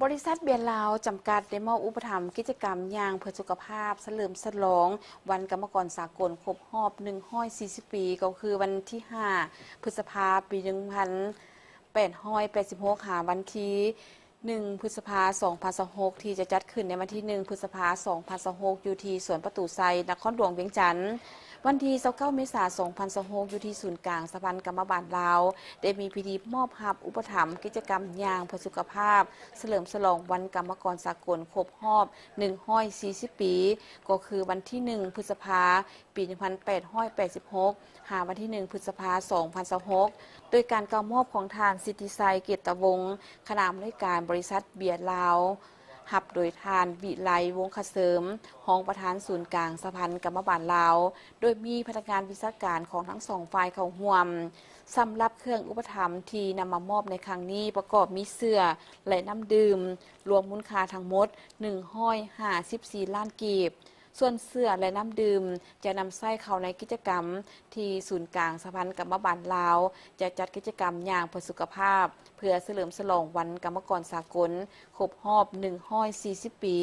ບໍລິສັດເບຍລາວຈຳກັດ ໄດ້ມອບອຸປະຖຳກິດຈະກຳຍ່າງເພື່ອສຸຂະພາບ ສະເຫຼີມສະຫຼອງວັນກຳມະກອນສາກົນຄົບຮອບໜຶ່ງຮ້ອຍສີ່ສິບປີ ກໍຄືວັນທີຫ້າພຶດສະພາ ປີໜຶ່ງພັນແປດຮ້ອຍແປດສິບຫົກ ຫາວັນທີໜຶ່ງພຶດສະພາ ສອງພັນຊາວຫົກ ທີ່ຈະຈັດຂຶ້ນໃນວັນທີໜຶ່ງພຶດສະພາ ສອງພັນຊາວຫົກ ຢູ່ທີ່ສວນປະຕູໄຊ ນະຄອນຫຼວງວຽງຈັນ. ວັນທີຊາວເກົ້າເມສາ ສອງພັນຊາວຫົກ ຢູ່ທີ່ສູນກາງສະຫະພັນກຳມະບານລາວ ໄດ້ມີພິທີມອບຮັບອຸປະຖຳກິດຈະກຳຍ່າງເພື່ອສຸຂະພາບ ສະເຫຼີມສະຫຼອງວັນກຳມະກອນສາກົນຄົບຮອບໜຶ່ງຮ້ອຍສີ່ສິບປີ ກໍຄືວັນທີໜຶ່ງພຶດສະພາ ປີໜຶ່ງພັນແປດຮ້ອຍແປດສິບຫົກ ຫາວັນທີໜຶ່ງພຶດສະພາ ສອງພັນຊາວຫົກ ໂດຍການກ່າວມອບຂອງທ່ານ ສິດທິໄຊ ເກດຕະວົງ ຄະນະອຳນວຍການບໍລິສັດເບຍລາວ ຮັບໂດຍທ່ານ ວິໄລ ວົງຄະເສີມ ຮອງປະທານສູນກາງສະຫະພັນກຳມະບານລາວ, ໂດຍມີພະນັກງານວິຊາການຂອງທັງສອງຝ່າຍເຂົ້າຮ່ວມ. ສຳລັບເຄື່ອງອຸປະຖຳທີ່ນຳມາມອບໃນຄັ້ງນີ້ ປະກອບມີເສື້ອ ແລະ ນ້ຳດື່ມ ລວມມູນຄ່າທັງໝົດໜຶ່ງຮ້ອຍຫ້າສິບສີ່ລ້ານກີບ. ສ່ວນເສື້ອ ແລະ ນ້ຳດື່ມ ຈະນຳໃຊ້ເຂົ້າໃນກິດຈະກຳທີ່ສູນກາງສະຫະພັນກຳມະບານລາວ ຈະຈັດກິດຈະກຳຍ່າງເພື່ອສຸຂະພາບ ເພື່ອສະເຫຼີມສະຫຼອງວັນກຳມະກອນສາກົນຄົບຮອບໜຶ່ງຮ້ອຍສີ່ສິບປີ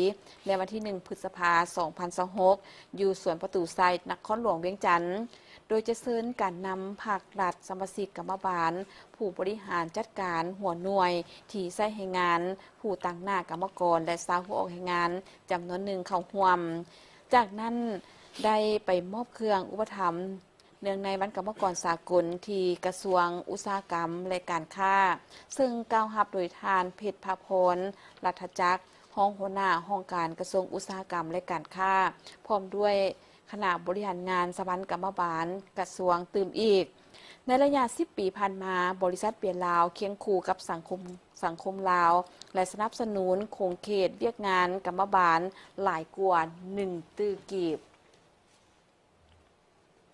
ໃນວັນທີໜຶ່ງພຶດສະພາ ສອງພັນຊາວຫົກ ຢູ່ສວນປະຕູໄຊ ນະຄອນຫຼວງວຽງຈັນ, ໂດຍຈະເຊີນການນຳພາກລັດ, ສະມາຊິກກຳມະບານ, ຜູ້ບໍລິຫານຈັດການຫົວໜ່ວຍທີ່ໃຊ້ແຮງງານ, ຜູ້ຕາງໜ້າກຳມະກອນ ແລະ ຊາວຫົວອອກແຮງງານຈຳນວນໜຶ່ງເຂົ້າຮ່ວມ. ຈາກນັ້ນໄດ້ໄປມອບເຄື່ອງອຸປະຖຳ ເນື່ອງໃນວັນກຳມະກອນສາກົນ ທີ່ກະຊວງອຸດສາຫະກຳ ແລະ ການຄ້າ, ເຊິ່ງກ່າວຮັບໂດຍທ່ານ ເພັດພະພອນ ລັດຖະຈັກ ຮອງຫົວໜ້າຫ້ອງການກະຊວງອຸດສາຫະກຳ ແລະ ການຄ້າ ພ້ອມດ້ວຍຄະນະບໍລິຫານງານສະຫະພັນກຳມະບານກະຊວງຕື່ມອີກ. ໃນໄລຍະສິບປີຜ່ານມາ, ບໍລິສັດເບຍລາວຄຽງຄູ່ກັບສັງຄົມ, ສັງຄົມລາວ ແລະ ສະໜັບສະໜູນຂົງເຂດວຽກງານກຳມະບານຫຼາຍກວ່າໜຶ່ງຕື້ກີບ.